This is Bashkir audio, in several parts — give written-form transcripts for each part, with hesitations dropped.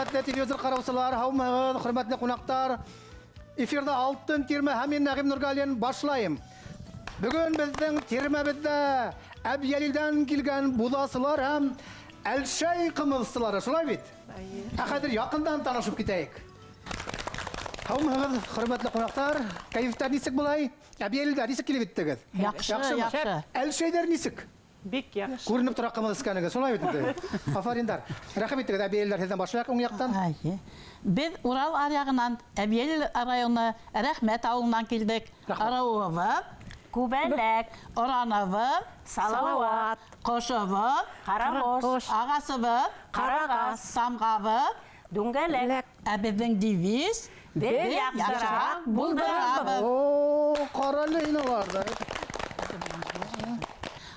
Хөрмәтле телевизор караучылар, һаумыһыгыз, хөрмәтле кунаклар. Эфирда Алтын тирмә һәм мин Нәгыйм Нургалин башлайым. Бүген безнең тирмәбездә Әбьялилдән килгән бузасылар һәм Әлшәй кымызчылары, шулай бит? Ә хәзер якындан танышып китәйек. Һаумыһыгыз, хөрмәтле кунаклар. Кәефтәр ничек болай? Әбьялилдә ничек килеп җиттегез? Яхшы, яхшы. Әлшәйдәр ничек? Бик яхшы. Күренеп тора кымыз эчкәнегез, шулай бит инде. Афариндар. Рәхим итегез, әбиелләр, сездән башлыйк уң яктан. Әйе. Без Урал аръягыннан, Әбиел районы Рәхмәт авылыннан килдек. Ыруыбыз Күбәләк. Ораныбыз Салават. Кошыбыз Каракош. Агасыбыз Карагас. Тамгабыз Дүңгәләк. Ә безнең девиз Без яхшырак булдырабыз. О, карале инде аларда.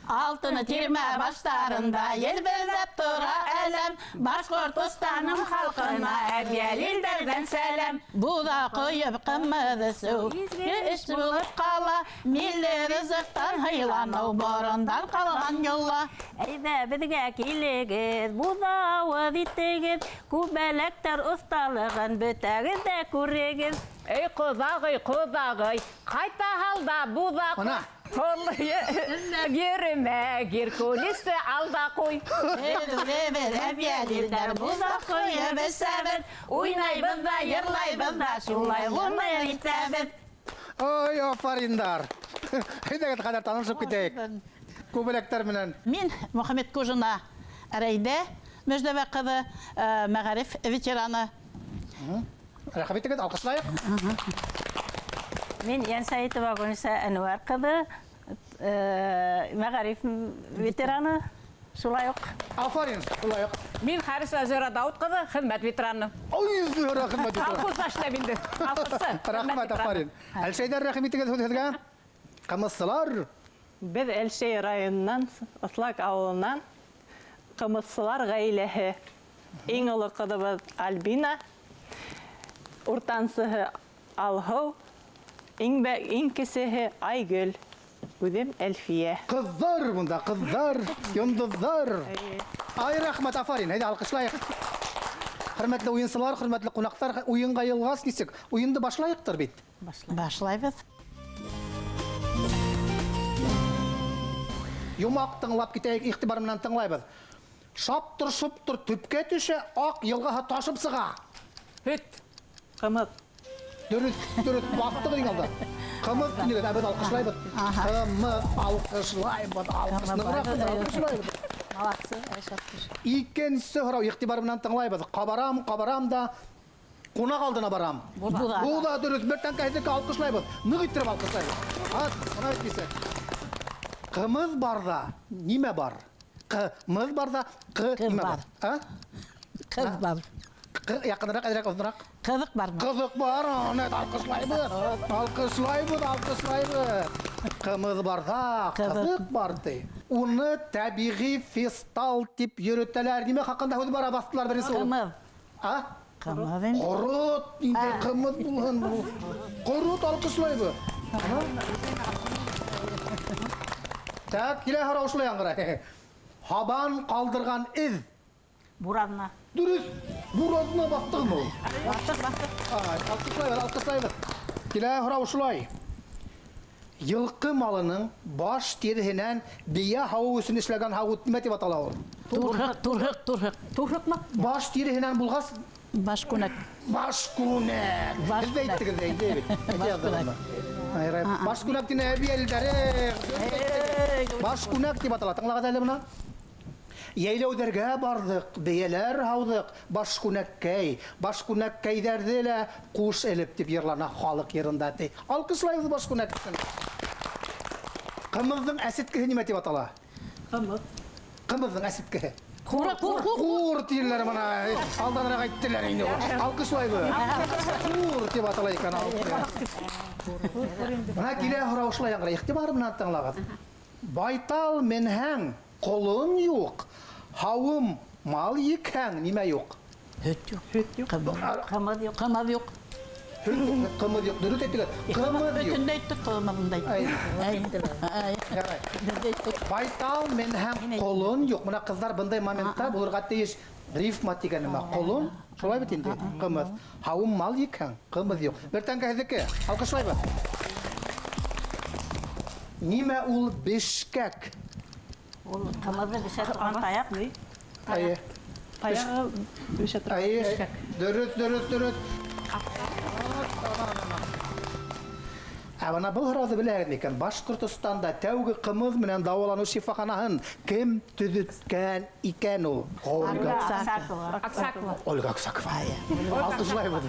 Алтын тирмә башларында елберләп тора әләм. Башкортостаным халкына Әбьялилдәрдән сәлам. Буда коеп кымыз эчү изге эш булып кала. Милли ризыктан һыйлану борындан калган йола. Әйдә безгә килегез, буда авыз итегез, күбәләктәр осталыгын бөтәгез дә күрегез. Эй, кодагый, кодагый, кайта алда буда Мына. Йөремә, Геркулесты алда куй. Бер Әбьялилдәр буда коеп эчәбез. Уйнайбыз да, йырлайбыз да, шулай гомер итәбез. Ой, афариндар. Әйдәгез хәзер танышып китәйек. Күбәләктәр белән. Мин Мөхәммәткужина Рәйдә Мөждәвә кызы, мәгариф ветераны. Рәхим итегез, алкышлайык. Мин Янсәетова Гөлсә Әнвәр кызы, мәгариф ветераны, шулай ук. Афарин, шулай ук. Мин Харисова Зөһрә Даут кызы, хезмәт ветераны. Ой, Зөһрә, хезмәт ветераны. Колхозда эшләп инде. Колхозчы. Рәхмәт, афарин. Әлшәйдәр, рәхим итегез сүз сезгә. Кымызчылар. Без Әлшәй районыннан, Ыслак авылыннан, кымызчылар гаиләһе. Иң олы кызыбыз Альбина, уртанчыһы Алһыу, иң бә иң кесеһе Айгөл, үзем Әлфия. Кызлар монда, кызлар, йолдызлар. Ай, рәхмәт, афарин. Әйдә, алкышлайык. Хөрмәтле уенчылар, хөрмәтле кунаклар, уенга елгас ничек? Уенды башлайыктыр бит. Башлайбыз. Йомак тыңлап китәйек, игътибар белән тыңлайбыз. Шаптыр-шоптыр төпкә төшә, ак елгаһы ташып сыга. Һөт. Кымыз. Дөрес, дөрес, бастык иң алда. Кымыз дигән, ә без алкышлайбыз. Кымыз алкышлайбыз, алкыш, ныграк алкышлайбыз. Молодцы, Айшат. Икенче сорау, игътибар белән тыңлайбыз. Кабарам, кабарам да кунак алдына барам. Буда. Бу да дөрес, бер тәңкә алкышлайбыз. Нык иттереп алкышлайбыз. Ат, мына әйтмисә. Кымыз барда нимә бар? Кымыз барда кы Кыз нимә бар? бар. А? Кыз бар. Кы якынрак, әзрәк озынрак. Кызык бармы? Кызык бар, аны алкышлайбыз. Алкышлайбыз, алкышлайбыз. Кымыз барда, кызык бар ди. Уны табигый фестал дип йөрөтәләр. Нимә хакында һүз бара бастылар беренче булып? Кымыз. А? Кымыз инде. Корот инде кымыз булган бу. Корот алкышлайбыз. Так, килә һорау шулай яңгырай. Һабан калдырган эз. Буразна. Дөрес, буразна бастыгмы ул? Бастык, бастык. Ай, алкышлайбыз, алкышлайбыз. Килә һорау шулай. Йылкы малының баш тиреһенән бия һавы өчен эшләгән һавыт нимә дип атала ул? Турһык, турһык, турһык. Турһыкмы? Баш тиреһенән булгас, Баш күнәк. баш күнәк. Баш Сез дә күнәк. әйттегез дә инде бит. Баш күнәк. Баш күнәк дигән әби әлләре. Баш күнәк дип атала. Тыңлагыз әле моны. Йәйләүҙәргә барҙыҡ, бейәләр һауҙыҡ, баш күнәккәй, баш күнәккәйҙәрҙе лә ҡуш элеп тип йырлана халыҡ йырында ти. Алҡышлайбыҙ баш күнәк өсөн. Ҡымыҙҙың әсеткеһе нимә тип атала? Кымыз. Ҡымыҙҙың әсеткеһе. Кур, кур, кур. Ҡур тиерләр бына, алданыраҡ әйттеләр инде. Алҡышлайбыҙ. Ҡур тип атала икән. Бына килә һорау шулай яңғырай. Иғтибар менән тыңлағыҙ. Байтал менһәң, ҡолон юҡ, һауым мал екһәң, нимә юҡ? Һөт юҡ. Һөт юҡ. Кымыз Кымыз юҡ. Кымыз юҡ. Ҡымыҙ юҡ. Дөрөҫ әйттегеҙ. Ҡымыҙ юҡ. Бөтөнләй әйттек, ҡымыҙын да әйттек. Ярай. Байтал менһәң ҡолон юҡ. Бына ҡыҙҙар бындай моментта булырға тейеш рифма тигән нәмә. Ҡолон, шулай бит инде, ҡымыҙ. Һауым мал екһәң, ҡымыҙ юҡ. Бер тәңкә һеҙҙеке. Алҡышлайбыҙ. Нимә ул бешкәк? Ул ҡымыҙҙы бешә торған таяҡ. Әйе. Таяғы бешә торған Әйе. бешкәк. Дөрөҫ, дөрөҫ, дөрөҫ. Ә бына был һорауҙы беләһегеҙ микән? Башҡортостанда тәүге ҡымыҙ менән дауаланыу шифаханаһын кем төҙөткән икән ул? Ольга Аксакова. Аксакова. Ольга Аксакова. Алҡышлайбыҙ.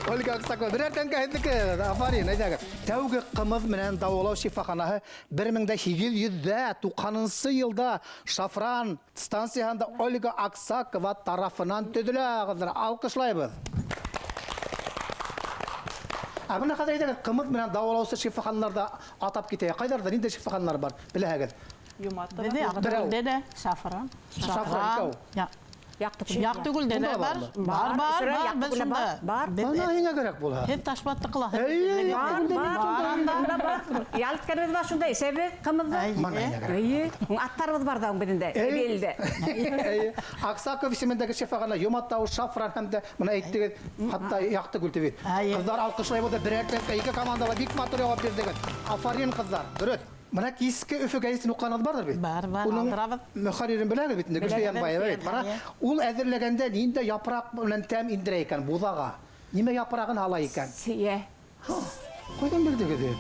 Ольга Аксакова. Берәр тәңкә һеҙҙеке. Афарин, әйҙәгеҙ. Тәүге ҡымыҙ менән дауалау шифаханаһы 1890 йылда Шафран станцияһында Ольга Аксакова тарафынан төҙөлә, ҡыҙҙар. Алҡышлайбыҙ. Ә бына хәҙер әйҙәгеҙ, ҡымыҙ менән дауалаусы шифаханаларҙа атап китәйек. Ҡайҙарҙа ниндәй шифаханалар бар, беләһегеҙ? Юматова. Беҙҙә Яҡтыгүлдә лә. Шафран. Шафран икәү. Яҡтыгүл. Яҡтыгүлдә лә Унда бар. бармы? Бар, бар, Сөрә, бар, беҙ Яҡтыгүлдә шунда. бар. Бар. Беҙ Бына һиңә кәрәк булһа. Һеҙ Ташбатты ҡылаһығыҙ. Эйе, Бар, Яҡтыгүлдә бар, бит унда. унда бар. Ял иткәнебеҙ бар шунда, эсәбеҙ ҡымыҙҙы. Эйе. Бына һиңә кәрәк. Эйе. Аттарыбыҙ бар да беҙҙең дә, Эйе. Эбелдә. Эйе. Аксаков исемендәге шифахана, Йоматау, Шафран һәм дә бына әйттегеҙ, хатта Яҡтыгүл тип бит. Эйе. Ҡыҙҙар алҡышлай булды, берәр тәңкә, ике командала бик матур яуап бирҙегеҙ. Афарин, ҡыҙҙар. Дөрөҫ. Бына киске Өфө гәзитен уҡығанығыҙ барҙыр бит? Бар, бар, Уның алдырабыҙ. мөхәррирен беләһегеҙ бит инде, Беләбеҙ, Гөлфиә Янбаева бит. Бына әйе. ул әҙерләгәндә ниндәй япраҡ менән тәм индерә икән буҙаға? Нимә япрағын һала икән? Сейә. Ҡайҙан белдегеҙ?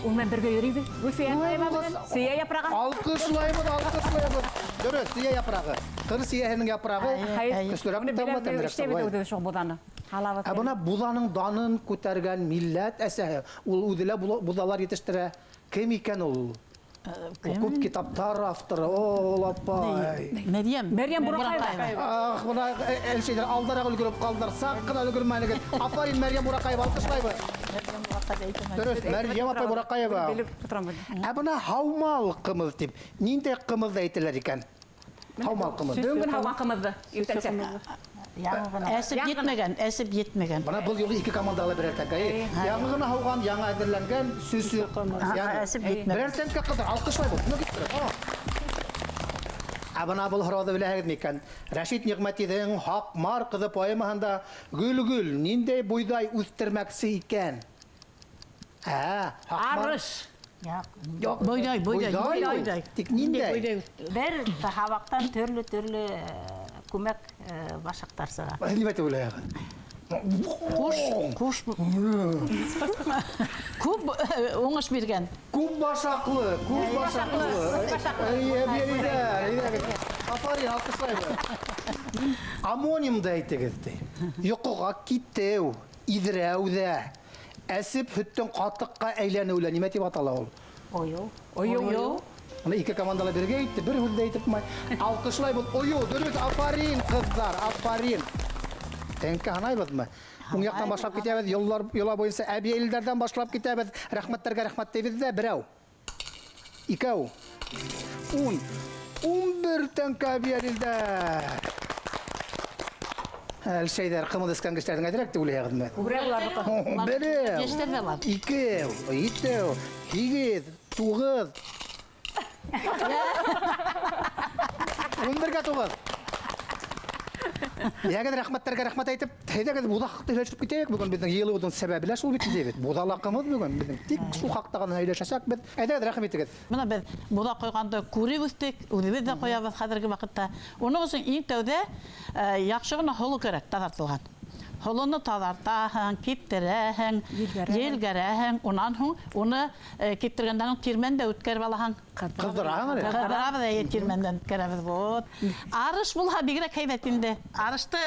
Ул менән бергә йөрөйбөҙ. Гөлфиә Янбаева менән сейә япрағы. Алҡышлайбыҙ, алҡышлайбыҙ. Дөрөҫ, сейә япрағы. Ҡыр сейәһенең япрағы. Хәйер, Көслөрәк уны тә була, беләбеҙ, тәмлерәк тә эшләйбеҙ була. үҙебеҙ шул буҙаны. Һалабыҙ. Ә бына буҙаның данын күтәргән милләт әсәһе, ул үҙе лә буҙалар етештерә. Кем икән ул? Кем? Күп китаптар авторы, о, апай. Мәрйәм. Мәрйәм Бураҡаева. Ах, бына әлшәйҙәр алдараҡ өлгөрөп ҡалдылар, саҡ ҡына өлгөрмәнегеҙ. Афарин, Мәрйәм Бураҡаева, алҡышлайбыҙ. Дөрөҫ, Мәрйәм апай Бураҡаева. Белеп торам бит. Ә бына һаумал ҡымыҙ тип, ниндәй ҡымыҙ әйтәләр икән? Һаумал ҡымыҙ. Бөгөн һауған ҡымыҙҙы иртәнсәк. Яңы ғына. Әсеп етмәгән, әсеп етмәгән. Бына был юлы ике командала берәр тәңкә. Яңы ғына һауған, яңы әҙерләнгән сөсө ҡымыҙ. Әсеп етмәгән. Берәр тәңкә, ҡыҙҙар, алҡышлайбыҙ. Ныҡ иттереп. Ә бына был һорауҙы беләһегеҙ микән? Рәшит Ниғмәтиҙең Һаҡмар ҡыҙы поэмаһында Гөл-гөл ниндәй бойҙай үҫтермәксе икән? Ә, Һаҡмар. Арыш. Юҡ. Бойҙай, бойҙай, Бойҙай. бойҙай. Тик ниндәй? Бойҙай үҫтерә. Бер һабаҡтан төрлө-төрлө күмәк башаҡтар сыға. Нимә тип уйлайһығыҙ? Ҡуш, ҡуш. Күп уңыш биргән. Күп башаҡлы, күп башаҡлы. Эйе, бирҙәр, әйҙәгеҙ. Афарин, алҡышлайбыҙ. Амонимды әйтегеҙ ти. Йоҡоға китеү, иҙрәү ҙә, әсеп һөттөң ҡатыҡҡа әйләнеү лә нимә тип атала ул? Ойоу. Ойоу. Бына ике командала бергә әйтте, бер һүҙ ҙә әйтеп булмай. Алҡышлайбыҙ. Ойоу, дөрөҫ, афарин, ҡыҙҙар, афарин. Тәңкә һанайбыҙмы? Уң яҡтан башлап китәбеҙ, йоллар, йола буйынса әбйәлилдәрҙән башлап китәбеҙ. Рәхмәттәргә рәхмәт тибеҙ ҙә, берәү, икәү, ун, ун бер тәңкә әбйәлилдәр. Әлшәйҙәр, ҡымыҙ эскән кешеләрҙең әҙерәк тип уйлайһығыҙмы? Күберәк уларҙыҡы. Берәү, Йәштәр ҙә бар. икәү, етәү, һигеҙ, туғыҙ. Ун бергә туғыҙ. Йәгеҙ, рәхмәттәргә рәхмәт әйтеп, әйҙәгеҙ, буҙа хаҡта һөйләшеп китәйек. Бөгөн беҙҙең йыйылыуҙың сәбәбе лә шул бит инде бит. Буҙала ҡымыҙ бөгөн беҙҙең. Тик шул хаҡта ғына һөйләшәсәкбеҙ. Әйҙәгеҙ, рәхим итегеҙ. Бына беҙ буҙа ҡойғанды күреп үҫтек, үҙебеҙ ҙә ҡоябыҙ хәҙерге ваҡытта. Уның өсөн иң тәүҙә яҡшы ғына һоло кәрәк, таҙартылған. Һолоно таҙартаһың, киптерәһең, елгәрәһең. Унан һуң уны киптергәндән һуң тирмән дә үткәреп алаһың. Ҡыҙҙыраһың әле? Ҡыҙҙырабыҙ, эйе, тирмәндән үткәрәбеҙ. Вот. Арыш булһа бигерәк һәйбәт инде. Арышты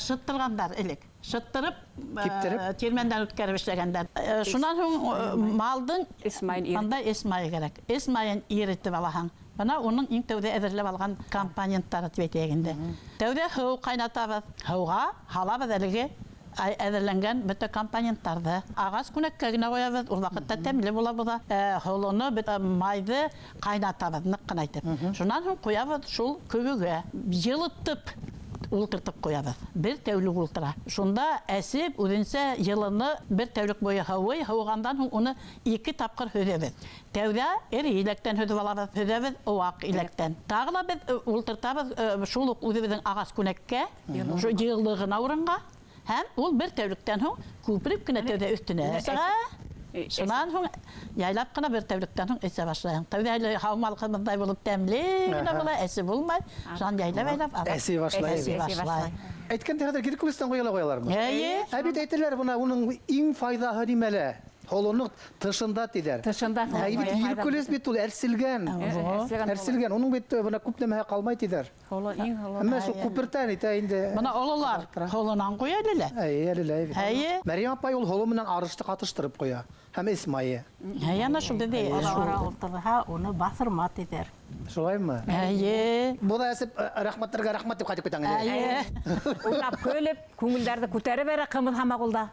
шыттырғандар элек. Шыттырып, Киптереп? тирмәндән үткәреп эшләгәндәр. Шунан һуң малдың Эсмайын иретеп. Анда эсмайы кәрәк. Эсмайын иретеп алаһың. Бына уның иң тәүҙә әҙерләп алған компоненттары тип әйтәйек инде. Тәүҙә һыу ҡайнатабыҙ. Һыуға һалабыҙ әлеге әҙерләнгән бөтә компоненттарҙы. Ағас күнәккә генә ҡуябыҙ, ул ваҡытта тәмле була буҙа. Һолоно, бөтә майҙы ҡайнатабыҙ, ныҡ ҡына итеп. Шунан һуң ҡуябыҙ шул көбөгә. Йылытып Ултыртып ҡуябыҙ. Бер тәүлек ултыра. Шунда әсеп, үҙенсә йылыны бер тәүлек буйы һыуый, һыуғандан һуң уны 2 тапҡыр һөҙәбеҙ. Тәүҙә эре иләктән һөҙөп алабыҙ, һөҙәбеҙ ваҡ иләктән. Тағы ла беҙ ултыртабыҙ шул уҡ үҙебеҙҙең ағас күнәккә, шул йылы ғына урынға. Һәм ул бер тәүлектән һуң күпереп кенә тәүҙә өҫтөнә сыға. Шунан һуң яйлап ҡына бер тәүлектән һуң эсә башлайһың. Тәүҙә әле һаумал ҡымыҙҙай булып тәмле генә була, әсе булмай. Шунан яйлап-яйлап Әсе башлай. Әсе башлай. Әйткәндә хәҙер Геркулестан ҡуя ла ҡуялармы? Эйе. Ә бит әйтәләр, бына уның иң файҙаһы нимәлә? Һолоноң тышында тиҙәр. Тышында. Ә бит Геркулес бит ул әрселгән. Әрселгән. Уның бит бына күп нәмәһе ҡалмай тиҙәр. Һоло иң һоло. Әммә шул күпертән итә инде. Бына ололар һолонан ҡуя әле лә. Әйе, әле лә. Әйе. Мәрйәм апай ул һоло менән арышты ҡатыштырып ҡуя. Һәм эс майы. Әйе, ана шул беҙҙә. Ара ултырһа, уны баҫырма тиҙәр. Шулаймы? Әйе. Буҙа эсеп, рәхмәттәргә рәхмәт тип ҡайтып китәң инде. Әйе. Уйнап көлөп, күңелдәрҙе күтәреп бәрә ҡымыҙ һамаҡ улда.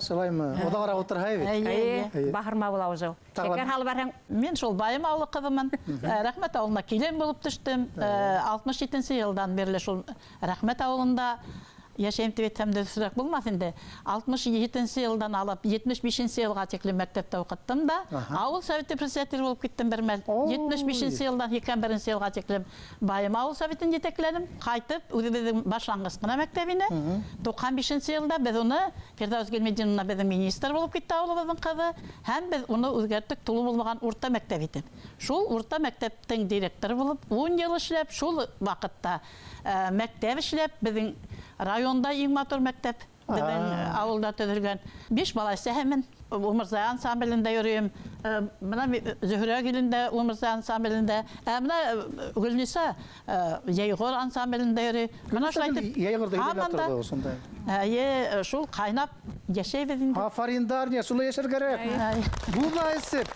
Шулаймы? Оҙағыраҡ ултырһа бит. Әйе, баҫырма була уже. Шәкәр һалып бәрһәң. Мин шул Байым ауылы ҡыҙымын. Рәхмәт ауылына килен булып төштөм. 67 йылдан бирле шул Рәхмәт ауылында йәшәйем тип әйтһәм дә дөрөҫөрәк булмаҫ инде. 67 йылдан алып 75 йылға тиклем мәктәптә уҡыттым да, ауыл советы председателе булып киттем бер мәл. 75 йылдан 81 йылға тиклем Байым ауыл советын етәкләнем. Ҡайтып үҙебеҙҙең башланғыс ҡына мәктәбенә. 95 йылда беҙ уны Фирҙәүес Гилметдиновна беҙҙең министр булып китте, ауылыбыҙҙың ҡыҙы, һәм беҙ уны үҙгәрттек тулы булмаған урта мәктәп итеп. Шул урта мәктәптең директоры булып 10 йыл эшләп, шул ваҡытта мәктәп эшләп, беҙҙең районда иң матур мәктәп беҙҙең ауылда төҙөлгән. 5 бала әсәһемен, Умырзая ансамблендә йөрөйөм. Бына Зөһрә килендә Умырзая ансамблендә, ә бына Гөлниса Йәйғор ансамблендә йөрөй. Бына шулай итеп, Йәйғорҙа йөрөп һаман да торҙо шунда. Әйе, шул ҡайнап йәшәйбеҙ инде. Афариндар, не, шулай йәшәр кәрәк. Буҙа эсеп,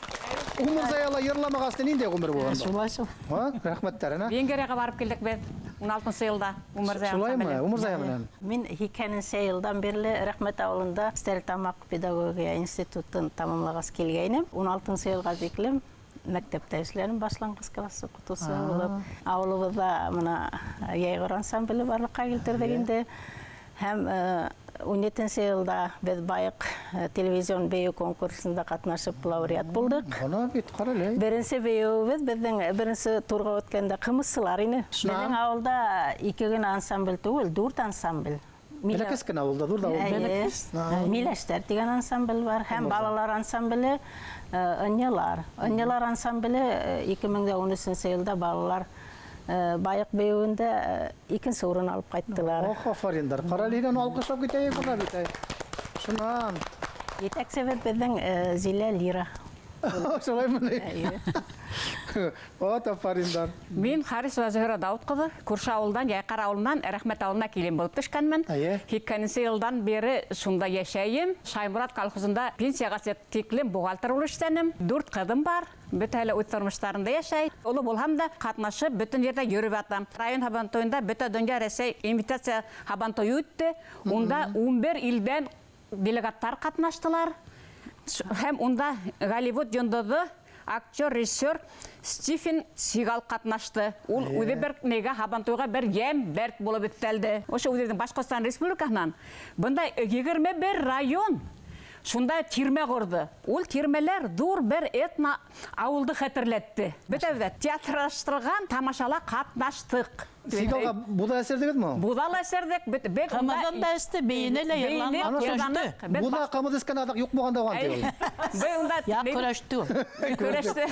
Умырзаяла йырламағас ниндәй ғүмер булған? Шулай шул. Ха, рәхмәттәр, ана. Венгрияға барып килдек беҙ 16 йылда Умырзая Шулаймы? ансамбле. Умырзая менән. Мин 82 йылдан бирле Рәхмәт ауылында Стәрлетамаҡ педагогия институтын тамамлағас килгәйнем. 16 йылға тиклем мәктәптә эшләнем, башланғыс класс уҡытыусыһы булып. Ауылыбыҙҙа бына Йәйғор ансамбле барлыҡҡа килтерҙек инде. Һәм 17 йылда беҙ Байыҡ телевизион бейеү конкурсында ҡатнашып лауреат булдыҡ. Бына бит, ҡара әле. Беренсе бейеүебеҙ беҙҙең беренсе турға үткәндә ҡымыҙсылар ине. Беҙҙең ауылда 2 генә ансамбль түгел, 4 ансамбль. Бәләкәс кенә ауылда, ҙур ҙа ауыл. Әйе. Миләштәр тигән ансамбль бар һәм балалар ансамбле, Ынйылар. Ынйылар ансамбле 2013 йылда балалар Байыҡ бейеүендә икенсе урын алып ҡайттылар. Ох, афариндар. Ҡара әле, һинән алҡышлап китәйек бына бит. Шунан. Етәксебеҙ беҙҙең Зилә Лира. Шулаймы ни? Әйе. Вот афариндар. Мин Харисова Зөһрә Дауыт ҡыҙы, күрше ауылдан, Йәйҡар ауылынан Рәхмәт ауылына килен булып төшкәнмен. Әйе. 82 йылдан бире шунда йәшәйем. Шаймурат колхозында пенсияға тиклем бухгалтер булып эшләнем. 4 ҡыҙым бар. Бөтәһе лә үҙ тормоштарында йәшәй. Оло булһам да ҡатнашып бөтөн ерҙә йөрөп ятам. Район һабантуйында бөтә донъя Рәсәй имитация һабантуйы үтте. Унда 11 илдән делегаттар ҡатнаштылар. Һәм унда Голливуд йондоҙо актер, режиссер Стивен Сигал ҡатнашты. Ул үҙе бер нигә һабантуйға бер йәм дәрт булып өҫтәлде. Ошо үҙебеҙҙең Башҡортостан Республикаһынан бында 21 район шунда тирмә ҡорҙо. Ул тирмәләр ҙур бер этно ауылды хәтерләтте. Бөтәбеҙ ҙә театрлаштырылған тамашала ҡатнаштыҡ. Сигалға буҙа эсерҙегеҙме? Буҙа ла эсерҙек. Беҙ Ҡымыҙын да эсте, бейене лә Бейене, йырланы, йырланы. көрәште. Беҙ Буҙа баш- ҡымыҙ эскән аҙаҡ юҡ булған да уған ти ул. Беҙ унда Я беҙ- көрәште ул. Көрәште.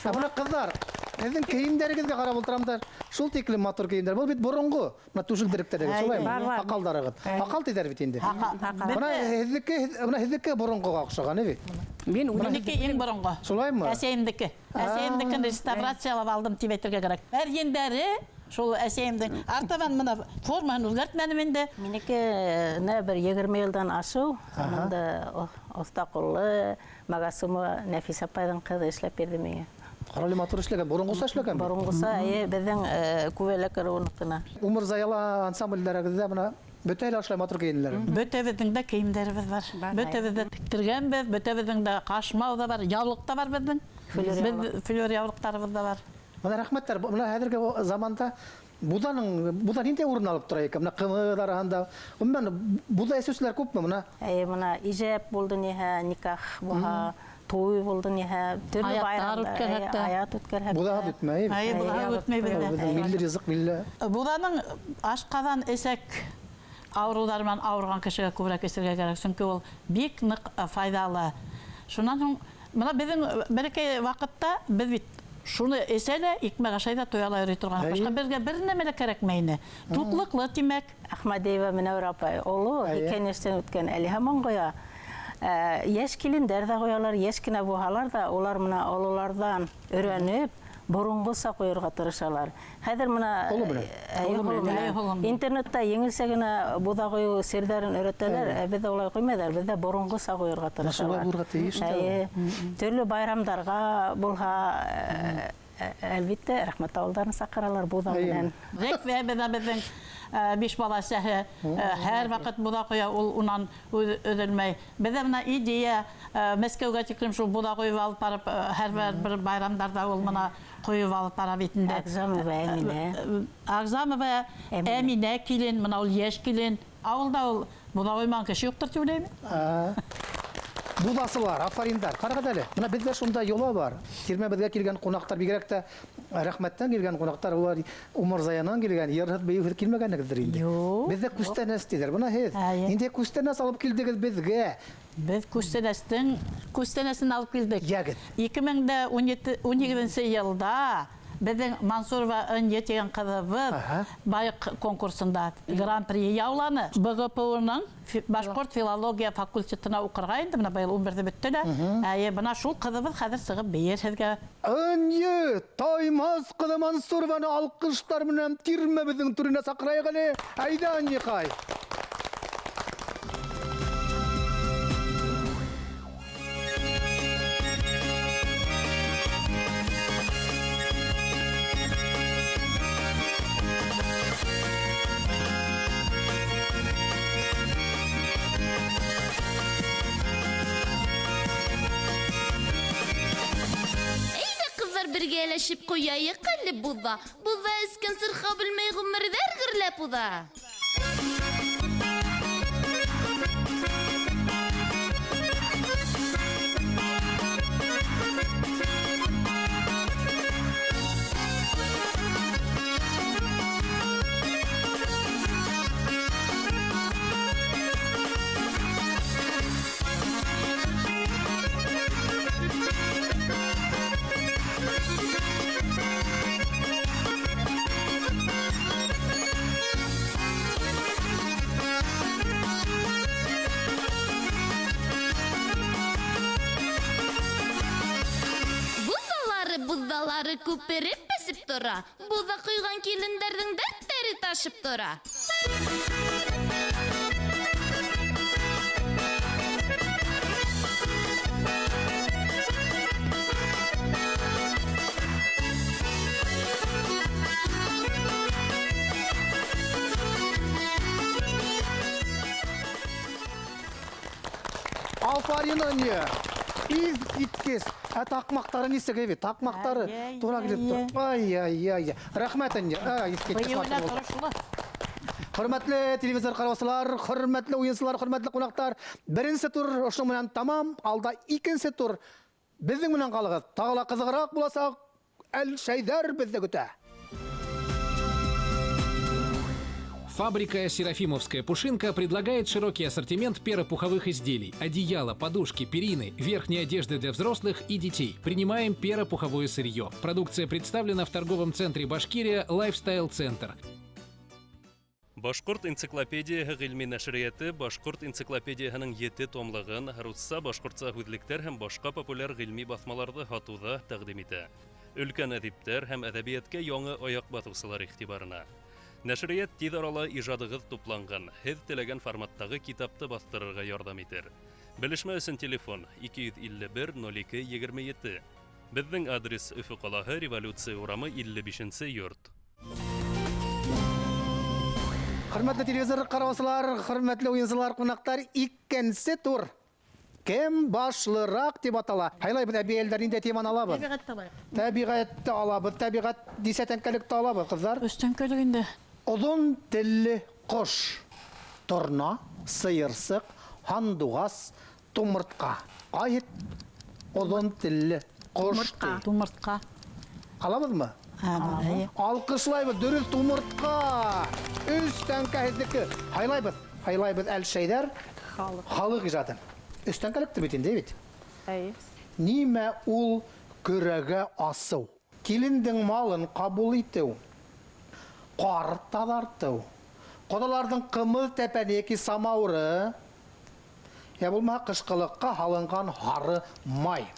Ә бына ҡыҙҙар, һеҙҙең кейемдәрегеҙгә ҡарап ултырам да, шул тиклем матур кейемдәр. Был бит боронғо, бына түшелдеректәрегеҙ, Әйе. шулаймы? Бар, бар. Һаҡалдарығыҙ. Һаҡал тиҙәр бит инде. Һаҡал. Бына һеҙҙеке боронғоға оҡшаған, бит? Мин үҙем Минеке иң боронғо. Шулаймы? Әсәйемдеке. Әсәйемдекен реставрациялап алдым тип әйтергә кәрәк. Һәр ендәре шул әсәйемдең. Артабан бына формаһын үҙгәртмәнем инде. Минеке нә бер 20 йылдан ашыу. Мында оҫта ҡуллы Магасума Нәфисә апайҙың ҡыҙы эшләп бирҙе миңә. Ҡарали матур эшләгән, боронғоса эшләгән бит. Боронғоса, эйе, беҙҙең күбәләк ырыуыныҡына. Умырзаяла ансамблдәрегеҙҙә бына бөтәһе лә ошолай матур кейенделәр. Бөтәбеҙҙең дә кейемдәребеҙ бар. Бар. Бөтәбеҙ ҙә тектергәнбеҙ, бөтәбеҙҙең дә ҡашмау ҙа бар, яулыҡ та бар беҙҙең. Флер Беҙ яулыҡ. флер яулыҡтарыбыҙ ҙа бар. Бына рәхмәттәр. Бына хәҙерге заманда Буҙаның, буҙа ниндәй урын алып тора икән? Мына ҡымыҙ араһында. Ғөмүмән, буҙа эсеүселәр күпме мына? Әйе, мына ижәп булды ниһә, никах булһа, туй булды ниһә, төрлө Аяттар байрамдар, үткәрһәк әйе, тә. аят үткәрһәк Буҙа тә. бөтмәй. Әйе, буҙа үтмәй беҙҙә. Беҙҙең милли ризыҡ, милли. Буҙаның ашҡаҙан эсәк ауырыуҙары менән ауырған кешегә күберәк эсергә кәрәк, сөнки ул бик ныҡ файҙалы. Шунан һуң бына беҙҙең бәләкәй ваҡытта беҙ бит шуны эсә лә, икмәк ашай ҙа туя ла йөрөй торған. Әйе. Башҡа беҙгә бер нәмә лә кәрәкмәй ине. Туҡлыҡлы, тимәк. Әхмәдиева Менәүәр апай оло Әйе. һикһән йәштән үткән, әле һаман ҡоя. Йәш килендәр ҙә ҡоялар, йәш кенә булһалар ҙа, улар мына ололарҙан өйрәнеп, боронғоса ҡойорға тырышалар. Хәҙер мына, Ҡулы менән. Әйе, Ҡулы ҡулы менән. менән. Әйе, ҡулы менән. Интернетта еңелсә генә буҙа ҡойоу серҙәрен өйрәтәләр, Әйе. ә беҙҙә улай ҡуймайҙар, беҙҙә боронғоса ҡойорға Мына шулай тырышалар. булырға тейеш тә ул. Әйе. Төрлө байрамдарға булһа, әлбиттә, рәхмәт ауылдарын саҡыралар буҙа Әйе. менән. Зәкфә бына беҙҙең биш бала әсәһе, һәр ваҡыт буҙа ҡоя, ул унан өҙөлмәй. Беҙҙә бына идея, Мәскәүгә тиклем шул буҙа ҡойоп алып барып, һәр бер байрамдарҙа ул бына ҡойоп алып бара бит инде. Агзамова Әминә. Агзамова Әминә. Әминә килен, бына ул йәш килен. Ауылда ул буҙа ҡоймаған кеше юҡтыр тип уйлайым. Буҙасылар, афариндар. Ҡарағыҙ әле. Бына беҙҙә шунда йола бар. Тирмәбеҙгә килгән ҡунаҡтар, бигерәк тә рәхмәттән килгән ҡунаҡтар, улар Умырзаянан килгән, йырһыҙ, бейеүһеҙ килмәгәнегеҙҙер инде. Юҡ. Беҙҙә күстәнәс тиҙәр. Бына һеҙ Әйе. ниндәй күстәнәс алып килдегеҙ беҙгә? Беҙ күстәнәсен алып килдек. Йәгеҙ. Ике мең дә ун ете, ун һигеҙенсе йылда беҙҙең Мансурова Ынйы тигән ҡыҙыбыҙ Аһа. Байыҡ конкурсында гран-при яуланы. Б Г П У-ның Башҡорт филология факультетына уҡырға инде, бына быйыл ун берҙе бөттө лә. Әйе, бына шул ҡыҙыбыҙ хәҙер сығып бейер һеҙгә. Ынйы, Таймас ҡыҙы Мансурованы алҡыштар менән тирмәбеҙҙең түренә саҡырайыҡ әле. Әйҙә, Ынйыҡай. Бергәләшеп ҡуяйыҡ әле буҙа. Буҙа эскән сырха белмәй ғүмерҙәр гөрләп уҙа. Буҙалары күпереп бесеп тора. Буҙа ҡойған килендәрҙең дәрттәре ташып тора. Афарин, Ынйы. Иҙ киткес. Ә таҡмаҡтары нисек әйбәт? Таҡмаҡтары Ай, тура ай, килеп тора. ай. Ай, ай, ай. Рәхмәт, Ынйы. Ай, иҫ киткес Быйыуына матур булды. торошло. Хөрмәтле телевизор ҡараусылар, хөрмәтле уйынсылар, хөрмәтле ҡунаҡтар, беренсе тур ошоно менән тамам, алда икенсе тур. Беҙҙең менән ҡалығыҙ. Тағы ла ҡыҙығыраҡ буласаҡ. Әлшәйҙәр беҙҙе көтә. Фабрика «Серафимовская пушинка» предлагает широкий ассортимент перопуховых изделий, одеяла, подушки, перины, верхней одежды для взрослых и детей. Принимаем перопуховое сырье. Продукция представлена в торговом центре «Башкирия» «Лайфстайл Центр». Башҡорт энциклопедияһы ғилми нәшриәте Башҡорт энциклопедияһының 7 томлығын русса, башҡортса һүҙлектәр һәм башҡа популяр ғилми баҫмаларҙы һатыуҙа тәҡдим итә. Өлкән әҙиптәр һәм әҙәбиәткә яңы аяҡ баҫыусылар иғтибарына. Нәшриәт тиҙ арала ижадығыҙ тупланған, һеҙ теләгән форматтағы китапты баҫтырырға ярҙам итер. Белешмә өсөн телефон 251 ноль ике егерме ете. Беҙҙең адрес Өфө ҡалаһы, Революция урамы, илле бишенсе йорт. Хөрмәтле телевизор ҡараусылар, хөрмәтле уйынсылар, ҡунаҡтар, икенсе тур. Кем башлыраҡ тип атала. Һайлайбыҙ, әбйәлилдәр, ниндәй теманы алабыҙ? Тәбиғәтте алайыҡ. Тәбиғәтте алабыҙ. Тәбиғәт нисә тәңкәлекте алабыҙ, ҡыҙҙар? Өс тәңкәлек инде. Оҙон телле ҡош. Торна, сыйырсыҡ, һандуғас, тумыртҡа. Ҡайһы оҙон телле ҡош? Тумыртҡа. Тумыртҡа. Алабыҙмы? Алҡышлайбыҙ, дөрөҫ, тумыртҡа. Өс тәңкә һеҙҙеке. Һайлайбыҙ, һайлайбыҙ әлшәйҙәр. Халыҡ. Халыҡ ижадын. Өс тәңкәлектер бит инде, бит? Әйе. Нимә ул көрәгә асыу? Килендең малын ҡабул итеү. Ҡар таҙартыу. Ҡоҙаларҙың ҡымыҙ тәпәне йәки самауыры. Йә булмаһа ҡышҡылыҡҡа һалынған һары май.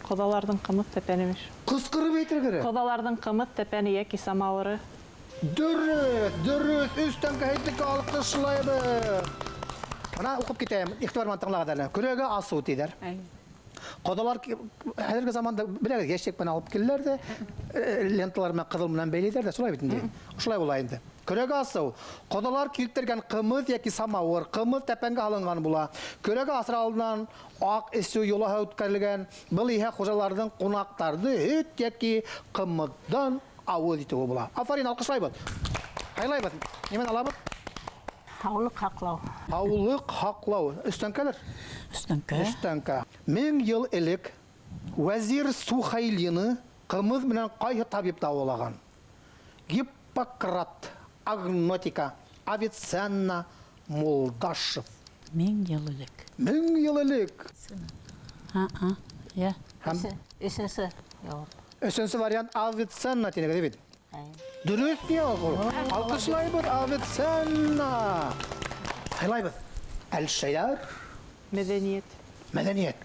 Ҡоҙаларҙың ҡымыҙ тәпәнемеш. Ҡысҡырып әйтер кәрәк. Ҡоҙаларҙың ҡымыҙ тәпәне йәки самауыры. Дөрөҫ, дөрөҫ, өс тәңкә һеҙҙеке, алҡышлайбыҙ. Бына уҡып китәйем, иғтибар менән тыңлағыҙ әле. Көрәгә асыу тиҙәр. Ҡоҙалар хәҙерге заманда беләгеҙ, ящик менән алып киләләр ҙә, ленталар менән ҡыҙыл менән бәйләйҙәр ҙә, шулай бит инде. Шулай була инде. Көрәгә асыу. Ҡоҙалар килтергән ҡымыҙ йәки самауыр, ҡымыҙ тәпәнгә алынған була. Көрәгә асыр алдынан аҡ эсеү йолаһы үткәрелгән. Был иһә хужаларҙың ҡунаҡтарҙы һөт йәки ҡымыҙҙан ауыҙ итеүе була. Афарин, алҡышлайбыҙ. Һайлайбыҙ. Нимәне алабыҙ? Һаулыҡ һаҡлау. Һаулыҡ һаҡлау. Өс тәңкәлер? Өс тәңкә. Өс тәңкә. 1000 йыл элек вәзир Сухайлины ҡымыҙ менән ҡайһы табип дауалаған? Гиппократ, Агнотика, Авиценна, Мулдашев. 1000 йыл элек. 1000 йыл элек. А-а, я. Һәм Өсөнсө яуап. Өсөнсө вариант Авиценна тинегеҙ бит? Дөрөҫ яуап. Алҡышлайбыҙ, Авиценна. Һайлайбыҙ. Әлшәйҙәр. Мәҙәниәт. Мәҙәниәт.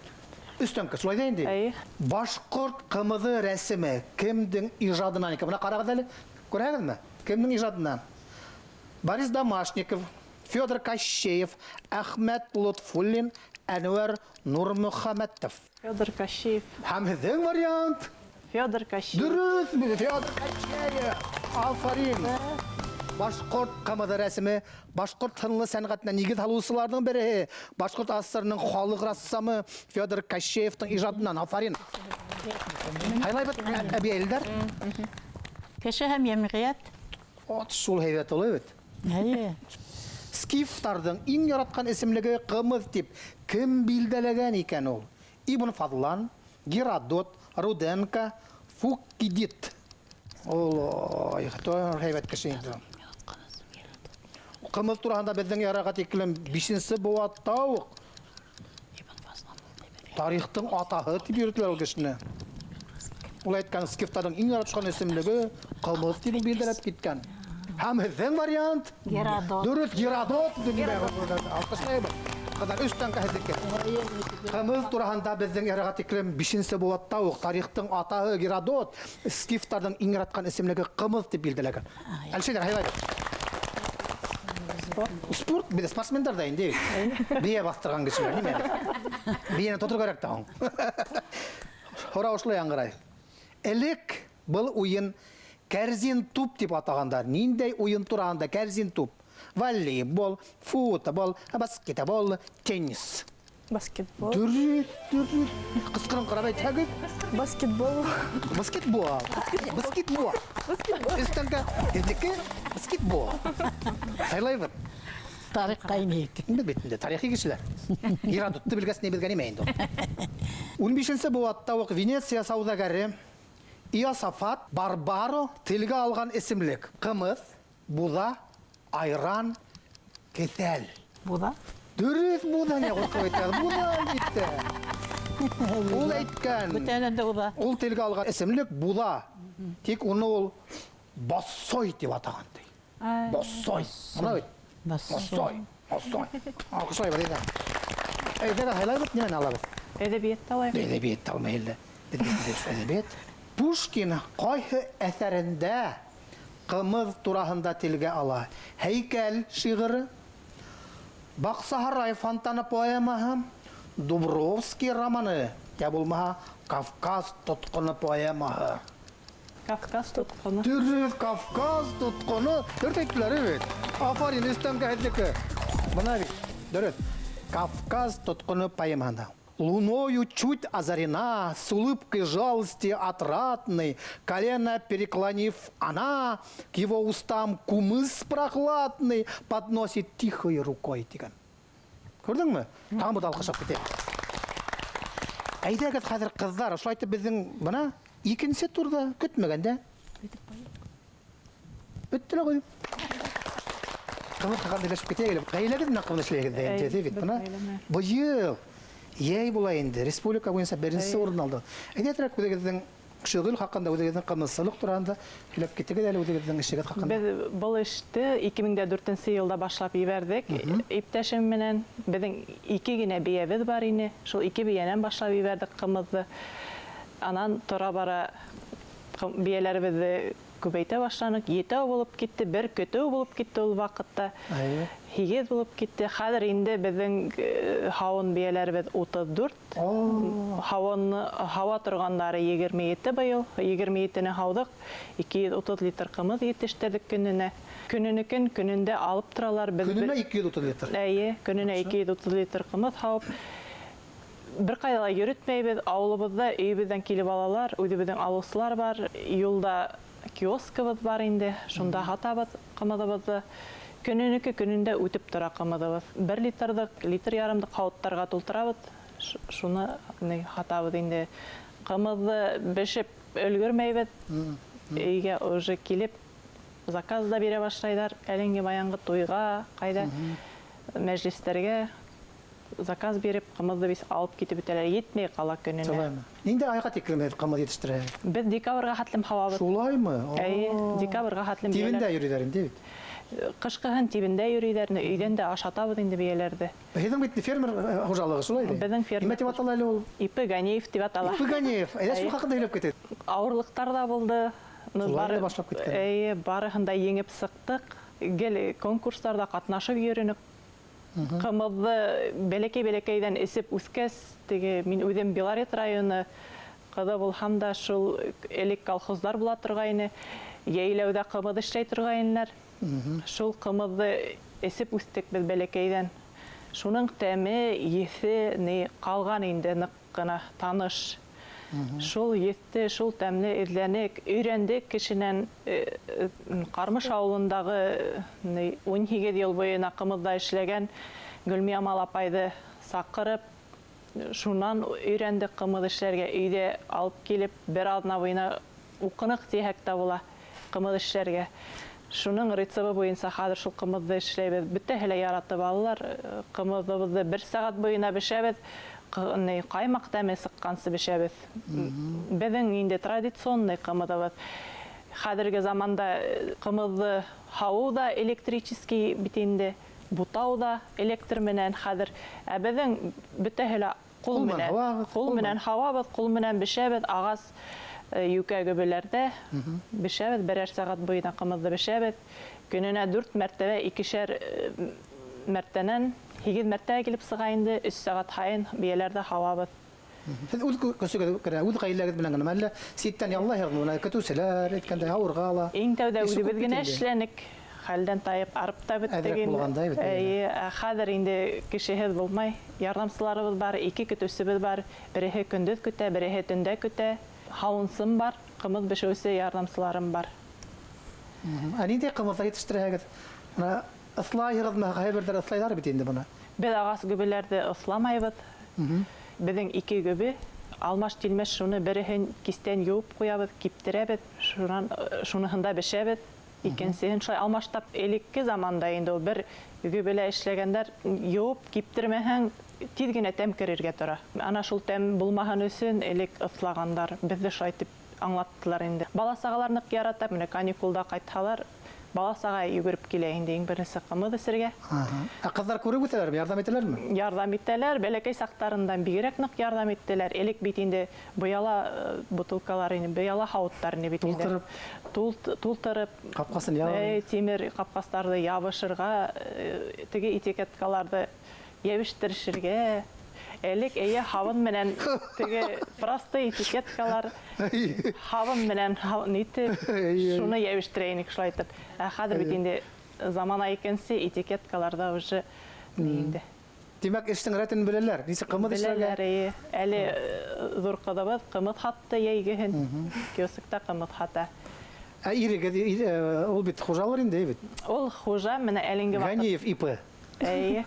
Өс тәңкә, шулай ҙа инде. Әйе. Башҡорт ҡымыҙы рәсеме кемдең ижадынан икән? Бына ҡарағыҙ әле, күрәһегеҙме? Кемдең ижадынан? Борис Домашников, Федор Кощеев, Әхмәт Лотфуллин, Әнүәр Нурмөхәмәтов. Федор Кощеев. Һәм һеҙҙең вариант? Федор Кощеев. Дөрөҫ, Федор Кощеев. Афарин. Башҡорт ҡымыҙы рәсеме башҡорт һынлы сәнғәтенә нигеҙ һалыусыларҙың береһе. Башҡорт АССР-ның халыҡ рәссамы Федор Кощеевтың ижадынан. Афарин. Һайлайбыҙ, әбйәлилдәр. Кеше һәм йәмғиәт. От шул һәйбәт улай бит. Әйе. Скифтарҙың иң яратҡан исемлеге ҡымыҙ тип кем билдәләгән икән ул? Ибн Фадлан, Геродот, Руденко, Фукидид. Ой, һәйбәт кеше инде. Ҡымыҙ тураһында беҙҙең яраға тиклем бишенсе быуатта уҡ тарихтың атаһы тип йөрөтөләр ул кешене. Ул әйткән скифтарҙың иң яратҡан исемлеге ҡымыҙ тип билдәләп киткән. Һәм һеҙҙең вариант? Геродот. Дөрөҫ, Геродот. Алҡышлайбыҙ. Ҡыҙҙар, өс тәңкә һеҙҙеке. Ҡымыҙ тураһында беҙҙең яраға тиклем бишенсе быуатта уҡ тарихтың атаһы Геродот скифтарҙың иң яратҡан исемлеге ҡымыҙ тип билдәләгән. Әлшәйҙәр, һайлайбыҙ. Спорт. Спорт, беҙ спортсмендар ҙа инде. Бейә баҫтырған кешеләр, нимә? Бейәне тоторға кәрәк тә һуң. Һорау ошолай яңғырай. Элек был уйын кәрзин туп тип атағандар. Ниндәй уйын тураһында кәрзин туп? Волейбол, футбол, баскетбол, теннис. Баскетбол. Дөрөҫ, дөрөҫ. Ҡысҡырын ҡарап әйтһәгеҙ. Баскетбол. Баскетбол. Баскетбол. Өҫтәңгә һеҙҙеке баскетбол. Һайлайбыҙ. Тарихҡа инәйек. Беҙ бит инде тарихи кешеләр. Геродотты белгәс ни белгән имә инде ул. Ун бишенсе быуатта уҡ Венеция сауҙагәре Иосафат Барбаро телгә алған исемлек. Ҡымыҙ, буҙа, айран, кеҫәл. Буҙа? Дөрөҫ, буҙа ни ҡурҡып әйтә? Буҙа, әлбиттә. Ул әйткән. Бүтәнен дә буҙа. Ул телгә алған исемлек буҙа. Тик уны ул бассой тип атаған ти. Бассой. Ана бит. Бассой. Бассой. Бассой. Алҡышлайбыҙ, әйҙә. Әйҙә, һайлайбыҙ, нимәне алабыҙ? Әҙәбиәтте алайыҡ. Әҙәбиәтте алмай әллә. Әҙәбиәт. Пушкин ҡайһы әҫәрендә ҡымыҙ тураһында телгә ала? Һәйкәл шиғыры, Баҡсаһарай фонтаны поэмаһы, Дубровский романы, йә булмаһа Кавказ тотҡоно поэмаһы. Кавказ тотҡоно. Дөрөҫ, Кавказ тотҡоно. Дөрөҫ әйттеләр бит. Афарин, өҫтәмгә һеҙҙеке. Бына бит, дөрөҫ. Кавказ тотҡоно поэмаһында. Луною чуть озарена, с улыбкой жалости отрадной, колено переклонив, она к его устам кумыс прохладный подносит тихой рукой тигән. Күрҙеңме? Тағы бер алҡышлап китәйек. Әйҙәгеҙ хәҙер, ҡыҙҙар, ошолай итеп беҙҙең бына икенсе турҙа көтмәгәндә бөттө лә ҡуйҙы. Ҡымыҙ хаҡында һөйләшеп китәйек әле. Ғаиләгеҙ менән ҡымыҙ эшләйһегеҙ ҙә инде, бит бына. Быйыл йәй була инде, республика буйынса беренсе урын алды. Әйҙәтерәк үҙегеҙҙең шөғөл хаҡында, үҙегеҙҙең ҡымыҙсылыҡ тураһында һөйләп китегеҙ әле, үҙегеҙҙең эшегеҙ хаҡында. Беҙ был эште 2004 йылда башлап ебәрҙек. Иптәшем менән беҙҙең ике генә бейәбеҙ бар ине. Шул ике бейәнән башлап ебәрҙек ҡымыҙҙы. Анан тора-бара бейәләребеҙҙе күбәйтә башланыҡ. Етәү булып китте, бер көтөү булып китте ул ваҡытта. 8 булып китте. Хәҙер инде беҙҙең һауын бейәләребеҙ 34. Һауа торғандары 27 быйыл. 27-не һауҙыҡ. 230 литр ҡымыҙ етештерҙек көнөнә. Көнөнөкөн көнөндә алып торалар. Беҙ Көнөнә бер 230 литр? Эйе, көнөнә Яҡшы. 230 литр ҡымыҙ һауып. Бер ҡайҙа ла йөрөтмәйбеҙ. Ауылыбыҙҙа өйөбөҙҙән килеп алалар. Үҙебеҙҙең алыусылар бар. Юлда киоскыбыҙ бар инде. Шунда һатабыҙ ҡымыҙыбыҙҙы. Көнөнөкө көнөндә үтеп тора ҡымыҙыбыҙ. Бер литрҙыҡ, литр ярымдыҡ һауыттарға тултырабыҙ. Шуны һатабыҙ инде. Ҡымыҙҙы бешеп өлгөрмәйбеҙ. Өйгә уже килеп заказ да бирә башлайҙар. Әлеңге баянғы туйға, ҡайҙа мәжлестәргә заказ биреп, ҡымыҙҙы бис алып китеп бөтәләр. Етмәй ҡала көнөнә. Шулаймы? Ниндәй айға тиклем һеҙ ҡымыҙ етештерәһегеҙ? Беҙ декабргә хәтлем һауабыҙ. Шулаймы? Эйе, декабргә хәтлем Тибендә бейәләр. йөрөйҙәр инде бит. Ҡышҡыһын тибендә йөрөйҙәр, өйҙән дә ашатабыҙ инде бейәләрҙе. Һеҙҙең бит фермер хужалығы шулай бит? Беҙҙең фермер. Нимә тип атала әле ул? Ипе Ганеев тип атала. Ипе Ганеев. Әйҙә, шул Эйе. хаҡында һөйләп китегеҙ. Ауырлыҡтар ҙа булды. Шулай ҙа башлап киткән. Эйе, барыһын да еңеп сыҡтыҡ. Гел конкурстарҙа ҡатнашып йөрөнөк. Ҡымыҙҙы бәләкәй-бәләкәйҙән эсеп үҫкәс, теге мин үҙем Белорет районы ҡыҙы булһам да, шул элек колхоздар була торғайны, йәйләүҙә ҡымыҙ эшләй торғайнылар. Шул ҡымыҙҙы эсеп үҫтек беҙ бәләкәйҙән. Шуның тәме, еҫе ни ҡалған инде ныҡ ҡына таныш. Шул еҫте, шул тәмне эҙләнек, өйрәндек кешенән, Ҡармыш ауылындағы 18 йыл буйына ҡымыҙҙа эшләгән Гөлмиямал апайҙы саҡырып, шунан өйрәндек ҡымыҙ эшләргә. Өйҙә алып килеп, бер аҙна буйына уҡыныҡ тиһәк тә була ҡымыҙ эшләргә. Шуның рецепты буйынса хәҙер шул ҡымыҙҙы эшләйбеҙ. Бөтәһе лә яратып алалар. Ҡымыҙыбыҙҙы бер сәғәт буйына бешәбеҙ. Ҡаймаҡ тәме сыҡҡансы бешәбеҙ. Беҙҙең инде традиционный ҡымыҙыбыҙ. Хәҙерге заманда ҡымыҙҙы һауыу ҙа электрический бит инде, бутау ҙа электр менән хәҙер. Ә беҙҙең бөтәһе лә ҡул Ҡул менән менән. һауабыҙ, Ҡул ҡул менән менән. һауабыҙ, ҡул менән бешәбеҙ, ағас йүкә гөбөләрҙә бешәбеҙ, берәр сәғәт буйына ҡымыҙҙы бешәбеҙ. Көнөнә 4 мәртәбә, икешәр мәртәнән 8 мәртәбә килеп сыға инде, 3 сәғәт һайын бейәләрҙе һауабыҙ. Һеҙ үҙ көсөгөҙ генә, үҙ ғаиләгеҙ менән генә, әллә ситтән яллайһығыҙмы? Бына көтөүселәр әйткәндәй, ауырға ла. Иң тәүҙә Эше күп үҙебеҙ бит генә инде. эшләнек. Хәлдән тайып, арып та бөттөк Әҙерәк инде. булғандай бит инде. Эйе, хәҙер инде кешеһеҙ булмай. Ярҙамсыларыбыҙ бар, 2 көтөүсебеҙ бар. Береһе көндөҙ көтә, береһе төндә көтә. Һауынсым бар, ҡымыҙ бешеүсе ярҙамсыларым бар. Ә ниндәй ҡымыҙҙар етештерәһегеҙ? Бына ыҫлайһығыҙмы? Ҡайһы берҙәр ыҫлайҙар бит инде бына. Беҙ ағас гөбөләрҙе ыҫламайбыҙ. Беҙҙең 2 гөбө, алмаш-тилмәш шуны береһен кистән йыуып ҡуябыҙ, киптерәбеҙ, шуныһында бешәбеҙ. Икенсеһен шулай алмаштап, элекке заманда инде ул бер гөбөлә эшләгәндәр, йыуып киптермәһәң, тиҙ генә тәм керергә тора. Ана шул тәм булмаһын өсөн элек ыҫлағандар, беҙҙе шулай итеп аңлаттылар инде. Бала-сағалар ныҡ ярата, менә каникулда ҡайтһалар, бала-саға йүгереп килә инде иң беренсе ҡымыҙ эсергә. Ә ҡыҙҙар күреп үҫәләрме, ярҙам итәләрме? Ярҙам итәләр, бәләкәй саҡтарынан бигерәк ныҡ ярҙам иттеләр. Элек бит инде быяла бутылкалар ине, быяла һауыттар ине бит инде. Тултырып. Тултырып. Ҡапҡасын ябып. Тимер ҡапҡастарҙы ябышырға, теге этикеткаларҙы йәбештерешергә. Элек эйе һабын менән теге простой этикеткалар, һабын менән нитеп, шуны йәбештерә инек шулай итеп. Ә хәҙер бит инде замана икенсе, этикеткаларҙа уже ни инде. Тимәк, эштең рәтен беләләр. Нисек ҡымыҙ эшләргә? Беләләр, эйе. Әле ҙур ҡыҙыбыҙ ҡымыҙ һатты йәйгеһен. Киоскта ҡымыҙ һата. Ә ирегеҙ, ул бит хужалыр инде, бит? Ул хужа, менә әлеңге ваҡыт. Ганиев ИП. Эйе.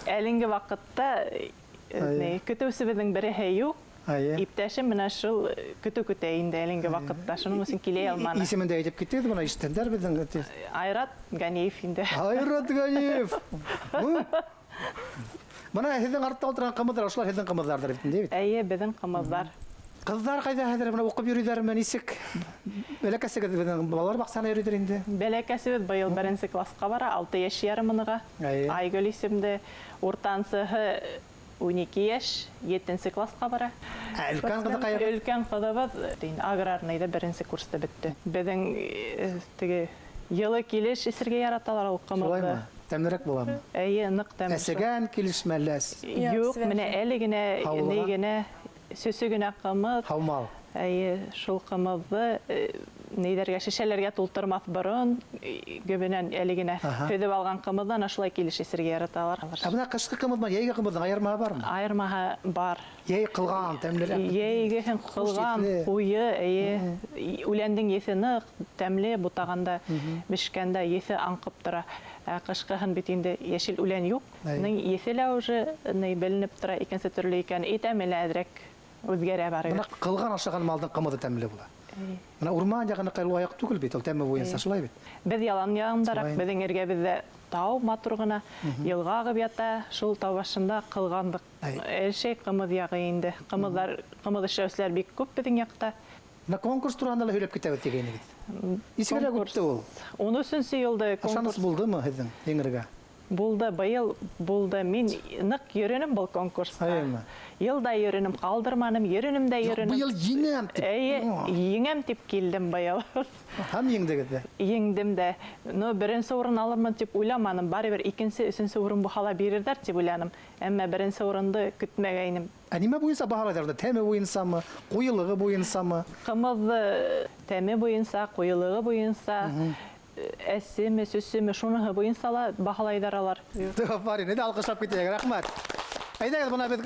Әлеңге ваҡытта көтөүсебеҙҙең береһе юҡ. Иптәшем менә шул көтөү көтә инде әлеңге ваҡытта. Шуның өсөн килә алманы. Исемен дә әйтеп киттегеҙ, бына ишеткәндәр беҙҙең. Айрат Ганиев инде. Айрат Ганиев. Бына һеҙҙең артта ултырған ҡымыҙҙар, ошолар һеҙҙең ҡымыҙҙарҙыр бит инде, бит? Эйе, беҙҙең ҡымыҙҙар. Ҡыҙҙар ҡайҙа хәҙер бына уҡып йөрөйҙәрме, нисек? Бәләкәсегеҙ беҙҙең балалар баҡсаһына йөрөйҙөр инде. Бәләкәсебеҙ быйыл беренсе класҡа бара, алты йәш ярым уныға. Айгөл исемле. Уртансыһы 12 йәш, етенсе класҡа бара. Ә өлкән ҡыҙы ҡайҙа? Өлкән ҡыҙыбыҙ инде аграрныйҙа беренсе курста бөттө. Беҙҙең теге йылы килеш эсергә яраталар ул ҡымыҙҙы. Шулаймы? Тәмлерәк буламы? Эйе, ныҡ тәмле. Әсегән килешме әллә? Юҡ, менә әле генә, Һаулыға? ни генә, сөсө генә ҡымыҙ. Һаумал. Эйе, шул ҡымыҙҙы нейҙәргә, шешәләргә тултырмаҫ борон, гөбөнән әле генә һөҙөп алған ҡымыҙҙан ошолай килеш эсергә яраталар. Ә бына ҡышҡы ҡымыҙ менән йәйге ҡымыҙҙың айырмаһы бармы? Айырмаһы бар. Йәй ҡылған, тәмлерәк. Йәйгеһен ҡылған, еҫле. ҡуйы, эйе. Үләндең еҫе ныҡ, тәмле, бутағанда, бешкәндә еҫе аңҡып тора. Ә ҡышҡыһын бит инде йәшел үлән юҡ. Уның еҫе лә уже ни беленеп тора, икенсе төрлө икән. И тәме лә әҙерәк үҙгәрә барыр. Бына ҡылған ашаған малдың ҡымыҙы тәмле була. Бына урман яғыныҡы ул аяҡ түгел бит, ул тәме буйынса шулай бит. Беҙ ялан яғындараҡ, Шулай. беҙҙең эргәбеҙҙә тау матур ғына, йылға ағып ята, шул тау башында ҡылғандыҡ. Әлшәй ҡымыҙ яғы инде. Ҡымыҙ эшләүселәр бик күп беҙҙең яҡта. Бына конкурс тураһында ла һөйләп китәбеҙ тигәйнегеҙ. Нисегерәк Конкурс. үтте ул? Ун өсөнсө йылды Ышаныс конкурс. булдымы һеҙҙең еңергә? Булды, быйыл булды. Мин ныҡ йөрөнөм был конкурста. Әйеме? Йыл да йөрөнөм, ҡалдырманым, йөрөнөм дә Юҡ, йөрөнөм. быйыл еңәм тип. Эйе, еңәм тип килдем быйыл. Һәм еңдегеҙ ҙә? Еңдем дә. Но беренсе урын алырмын тип уйламаным. Барыбер икенсе, өсөнсө урын булһа ла бирерҙәр тип уйланым. Әммә беренсе урынды көтмәгәйнем. Ә нимә буйынса баһалайҙар ҙа? Тәме буйынсамы, ҡуйылығы буйынсамы? Ҡымыҙҙы тәме буйынса, ҡуйылығы буйынса, әсеме, сөсөмө, шуныһы буйынса ла баһалайҙар алар. Афарин, әйҙә алҡышлап китәйек, рәхмәт. Әйҙәгеҙ, бына беҙ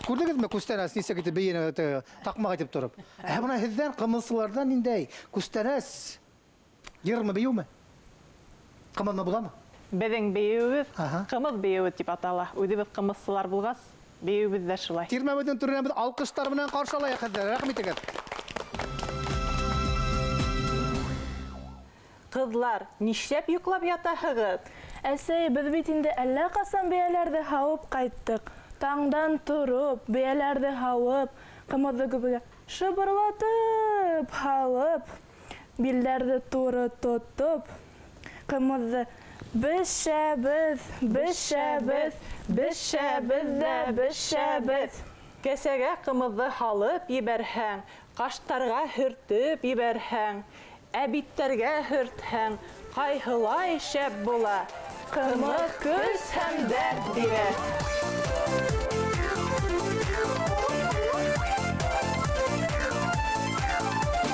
күрҙегеҙме күстәнәс нисек итеп бейене таҡмаҡ итеп тороп? Ә бына һеҙҙән ҡымыҙсыларҙан ниндәй күстәнәс? Йырмы, бейеүме? Ҡымыҙмы буламы? Беҙҙең бейеүебеҙ ҡымыҙ бейеүе тип атала. Үҙебеҙ ҡымыҙсылар булғас, бейеүебеҙ ҙә шулай. Тирмәбеҙҙең түренән беҙ алҡыштар менән ҡаршы алайыҡ һеҙҙе. Рәхмәт итегеҙ. Ҡыҙлар, нишләп йоҡлап ятаһығыҙ? Әсәй, беҙ бит инде әллә ҡасан бейәләрҙе һауып ҡайттыҡ. Таңдан тороп, бейәләрҙе һауып, ҡымыҙҙы гөбөгә шыбырлатып һалып, билдәрҙе туры тотоп, ҡымыҙҙы бешәбеҙ, бешәбеҙ, бешәбеҙ ҙә бешәбеҙ. Кәсәгә ҡымыҙҙы һалып ебәрһәң, ҡаштарға һөртөп ебәрһәң, ә биттәргә һөртһәң, ҡайһылай шәп була. Ҡымыҙ көс һәм дәрт бирә.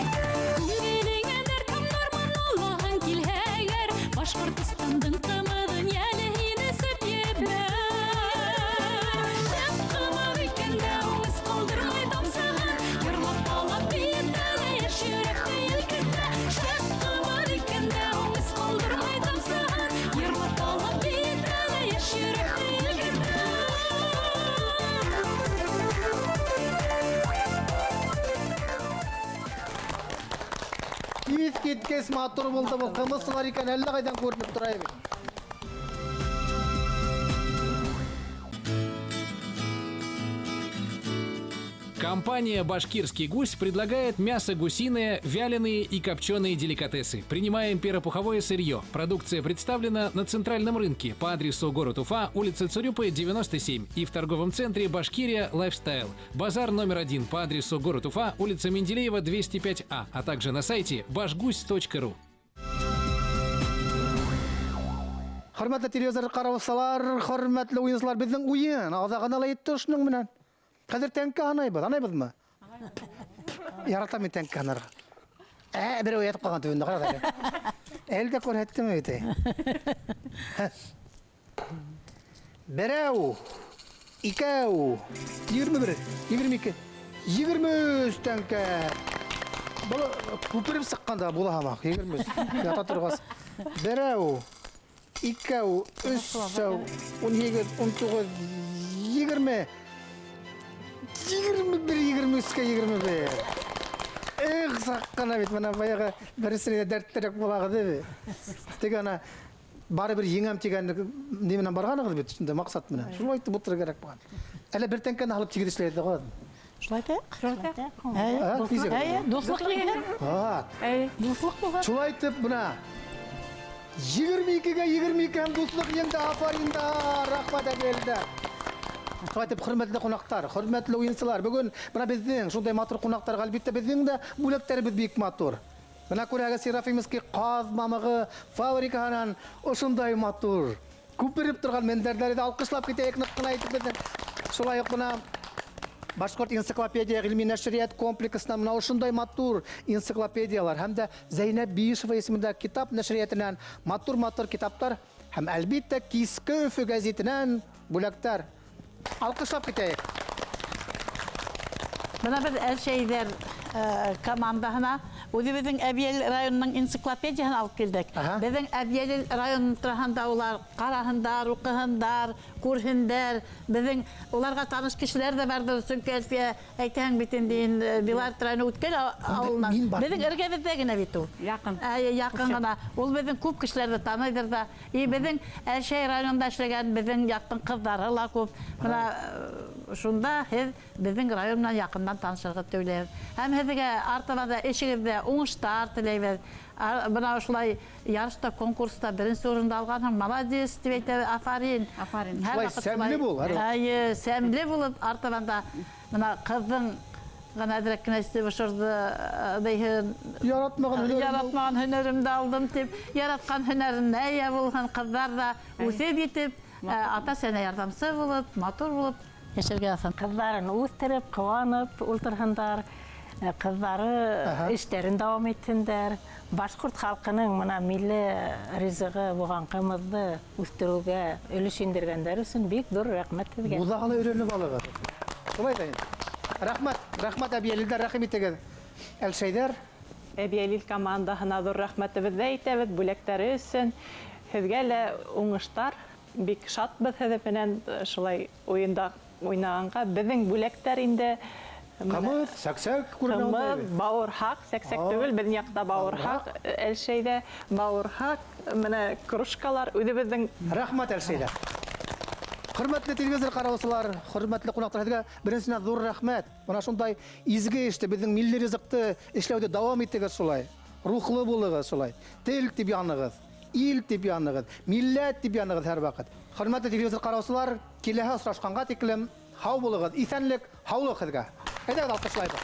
Күңелеңә дәрт һәм норман аллаһың килһә әгәр, Башҡортостандың ҡымыҙын йәле һин эсеп ебәр. Шәп ҡымыҙ икән дә үҙ ҡалдырмай тамсыһын, йырлап талап бейетә лә йәш йөрәкте елкетә. Шәп ҡымыҙ икән дә үҙ ҡалдырмай тамсыһын, йырлап талап бейетә лә йәш йөрәкте елкетә. Иҫ киткес матур булды был ҡымыҙсылар икән, әллә ҡайҙан күренеп тора бит. Компания «Башкирский гусь» предлагает мясо гусиное, вяленые и копченые деликатесы. Принимаем перопуховое сырье. Продукция представлена на центральном рынке по адресу город Уфа, улица Цурюпы, 97 и в торговом центре «Башкирия Лайфстайл». Базар номер 1 по адресу город Уфа, улица Менделеева, 205А, а также на сайте башгусь точка ру. Хөрмәтле телевизор ҡараусылар, хөрмәтле уйынсылар, беҙҙең уйын аҙағына ла етте ошоноң менән. Хәҙер тәңкә һанайбыҙ, һанайбыҙмы? Яратам мин тәңкә һанарға. Берәү ятып ҡалған төбөндә, ҡара әле. Әле дә күрһәттеме бит? Берәү, Икәү. 21, 22, 23 тәңкә. Был күпереп сыҡҡанда була һамаҡ, 23. Ята торғас. Берәү, икәү, өсәү, 18, 19, 20, 21, 23-кә 21. Эх, саҡ ҡына бит, бына баяғы береһенә дәртлерәк булағыҙ бит. Тик ана барыбер еңәм тигән ни менән барғанығыҙ бит, шундай маҡсат менән. Шулай итеп ултырыр кәрәк булған. Әле бер тәңкәне алып тигеҙ эшләйҙе ғой. Шулай итәйек. А, нисек? Әйе, дуҫлыҡ еңһен. Дуҫлыҡ булһын. Шулай итеп бына 22-гә 22 һәм дуҫлыҡ еңде. Афариндар, рәхмәт әбиелдә. Шулай итеп, хөрмәтле ҡунаҡтар, хөрмәтле уйынсылар, бөгөн бына беҙҙең шундай матур ҡунаҡтарға, әлбиттә, беҙҙең дә бүләктәребеҙ бик матур. Бына күрәгеҙ, Серафимовский ҡаҙ мамығы фабрикаһынан ошондай матур күпереп торған мендәрҙәрҙе алҡышлап китәйек, ныҡ ҡына итеп беҙҙең. Шулай уҡ бына Башҡорт энциклопедия ғилми нәшриәт комплексынан бына ошондай матур энциклопедиялар һәм дә Зәйнәб Биишева исемендә китап нәшриәтенән матур-матур китаптар һәм әлбиттә Киске Өфө гәзитенән бүләктәр. Алҡышлап китәйек. Бына беҙ Әлшәйҙәр командаһына үҙебеҙҙең Әбйәлил районының энциклопедияһын алып килдек. Беҙҙең Әбйәлил районы тураһында улар ҡараһындар, уҡыһындар, күрһендәр. Беҙҙең уларға таныш кешеләр ҙә барҙыр, сөнки Әлфиә әйтәһең бит инде, Белорет районы үткән ауылынан. Мин бар. Беҙҙең эргәбеҙҙә генә бит ул. Яҡын. Әйе, яҡын ғына. Ул беҙҙең күп кешеләрҙе таныйҙыр ҙа. И беҙҙең Әлшәй районында эшләгән беҙҙең яҡтың ҡыҙҙары ла күп. Бына шунда һеҙ беҙҙең район менән яҡындан танышырға теләйбеҙ. Һәм һеҙгә артабан да эшегеҙҙә уңыштар теләйбеҙ. Бына ошолай ярышта, конкурста беренсе урынды алғанһың, молодец тип әйтәбеҙ, афарин. Афарин. Һәр Шулай ваҡыт сәмле шулай. бул, һәр ваҡыт. Әйе, сәмле булып артабан да бына ҡыҙҙың ғына әҙерәк кенә эсеп ошорҙо, тейһен. Яратмаған һөнәремде Яратмаған һөнәремде алдым тип, яратҡан һөнәренә эйә булһын, ҡыҙҙар ҙа үҫеп етеп, ата-әсәһенә ярҙамсы булып, матур булып йәшәргә яҙһын. Ҡыҙҙарын үҫтереп, ҡыуанып ултырһындар. Ҡыҙҙары эштәрен дауам итһендәр. Башҡорт халҡының бына милли ризығы булған ҡымыҙҙы үҫтереүгә өлөш индергәндәр өсөн бик ҙур рәхмәт һеҙгә. Буҙаға ла өйрәнеп алығыҙ. Шулай ҙа инде. Рәхмәт, рәхмәт, Әбйәлилдәр, рәхим итегеҙ. Әлшәйҙәр. Әбйәлил командаһына ҙур рәхмәтебеҙҙе әйтәбеҙ бүләктәре өсөн. Һеҙгә лә уңыштар. Бик шатбыҙ һеҙ менән шулай уйында уйнағанға. Беҙҙең бүләктәр инде Ҡымыҙ, сәксәк күренә Ҡымыҙ, унда. бауырһаҡ, сәксәк түгел, беҙҙең яҡта бауырһаҡ, Әлшәйҙә бауырһаҡ, менә кружкалар үҙебеҙҙең. Рәхмәт, Әлшәйҙә. Хөрмәтле телевизор ҡараусылар, хөрмәтле ҡунаҡтар, һеҙгә беренсенән ҙур рәхмәт. Бына шундай изге эште, беҙҙең милли ризыҡты эшләүҙе дауам итегеҙ шулай. Рухлы булығыҙ шулай. Тел тип янығыҙ, ил тип янығыҙ, милләт тип янығыҙ һәр ваҡыт. Хөрмәтле телевизор ҡараусылар, киләһе осрашҡанға тиклем һау булығыҙ, иҫәнлек, һаулыҡ һеҙгә. Әйҙәгеҙ, алҡышлайбыҙ.